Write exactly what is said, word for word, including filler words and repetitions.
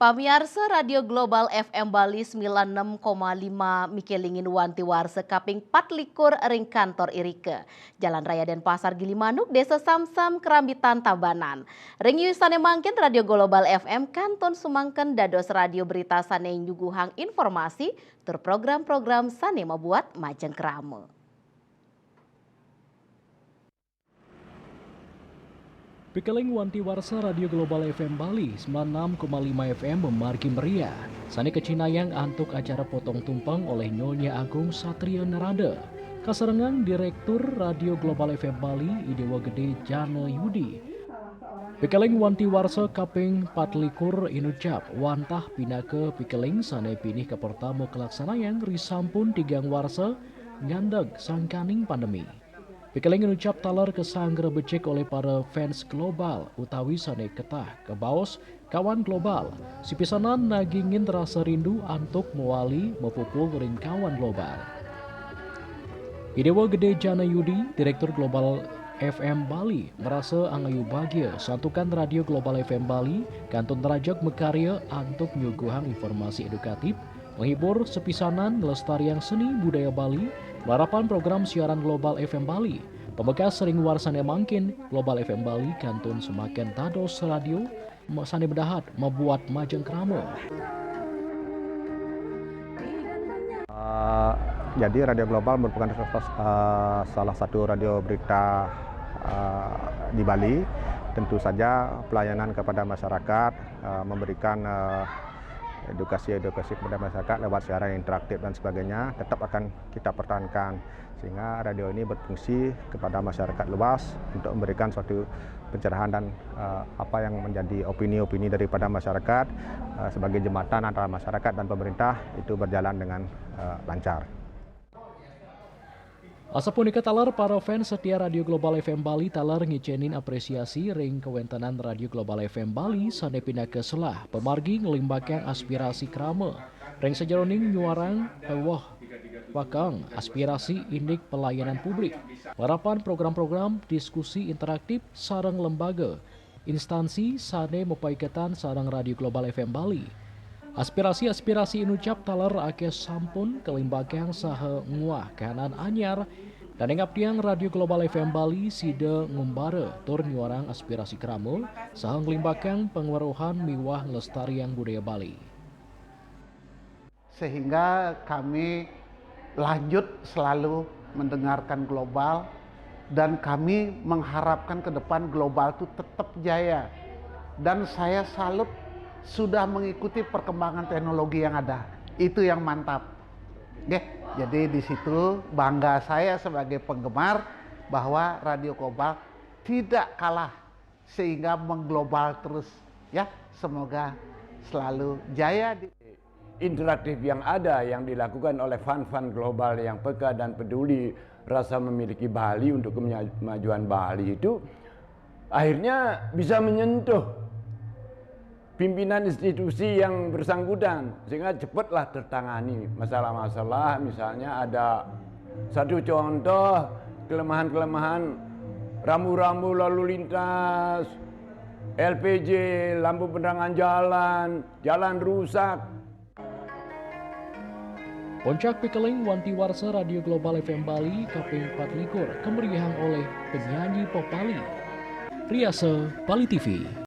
Pamiarsa Radio Global F M Bali sembilan enam koma lima mikelingin wanti warsa kaping patlikur ring kantor irika. Jalan Raya Denpasar Gilimanuk, Desa Samsam, Kerambitan, Tabanan. Ring yuyuh sane mangkin Radio Global F M kantun sumangken dados radio berita sane nyuguhang informasi tur program-program sane mabuat majeng krama. Pikeling wanti warsa Radio Global F M Bali sembilan enam koma lima F M mamargi meriah, sane kacinayang antuk acara potong tumpeng olih Nyonya Agung Satria Narada. Kasarengan Direktur Radio Global F M Bali, I Dewa Gede Jana Yudi. Pikeling wanti warsa kaping patlikur inucap wantah pinaka pikeling sane pinih kapertama kalaksanayang risampun tigang warsa ngandeg sangkaning pandemi. Pikeling inucap taler kasanggra becik olih para fans global utawi sane ketah kabaos kawan global. Sipisanan nagingin rasa rindu antuk mawali mapupul ring kawan global. I Dewa Gede Jana Yudi, Direktur Global F M Bali, merasa angayu bagia santukan Radio Global F M Bali kantun nrajeg makarya antuk nyuguhang informasi edukatif, menghibur, sepisanan nglestariang seni budaya Bali, malarapan program siaran Global F M Bali. Pamekas ring warsane mangkin, Global F M Bali kantun semaken dados radio ma-, sane madahat mabuat majeng krama. Eh, jadi Radio Global merupakan salah, eh, salah satu radio berita, eh, di Bali. Tentu saja pelayanan kepada masyarakat, eh, memberikan, eh, edukasi-edukasi kepada masyarakat lewat siaran interaktif dan sebagainya tetap akan kita pertahankan, sehingga radio ini berfungsi kepada masyarakat luas untuk memberikan suatu pencerahan dan, eh, apa yang menjadi opini-opini daripada masyarakat, eh, sebagai jembatan antara masyarakat dan pemerintah itu berjalan dengan, eh, lancar. Asapunika taler para fans setia Radio Global F M Bali taler ngicenin apresiasi ring kawentenan Radio Global F M Bali sane pinaka selah pamargi nglimbakang aspirasi krama ring sajeroning nyuarang pawehwakang aspirasi indik pelayanan publik, malarapan program-program diskusi interaktif sareng lembaga instansi sane mapaiketan sareng Radio Global F M Bali. Aspirasi-aspirasi inucap taler akeh sampun kalimbakang saha nguah kahanan anyar, dane ngaptiang Radio Global F M Bali sida ngumbara tur nyuarang aspirasi krama saha nglimbakang pangweruhan miwah nglestariang budaya Bali. Sehingga kami lanjut selalu mendengarkan Global, dan kami mengharapkan ke depan Global itu tetap jaya. Dan saya salut sudah mengikuti perkembangan teknologi yang ada. Itu yang mantap. Nggih, jadi di situ bangga saya sebagai penggemar bahwa Radio Global tidak kalah sehingga mengglobal terus, ya. Semoga selalu jaya di interaktif yang ada yang dilakukan oleh fan-fan global yang peka dan peduli rasa memiliki Bali untuk kemajuan Bali itu akhirnya bisa menyentuh pimpinan institusi yang bersangkutan sehingga cepatlah tertangani masalah-masalah, misalnya ada satu contoh kelemahan-kelemahan rambu-rambu lalu lintas, L P J, lampu penerangan jalan, jalan rusak. Puncak pikeling wanti warsa Radio Global F M Bali kaping patlikur kameriahang olih penyanyi pop Bali. Riasa Bali T V.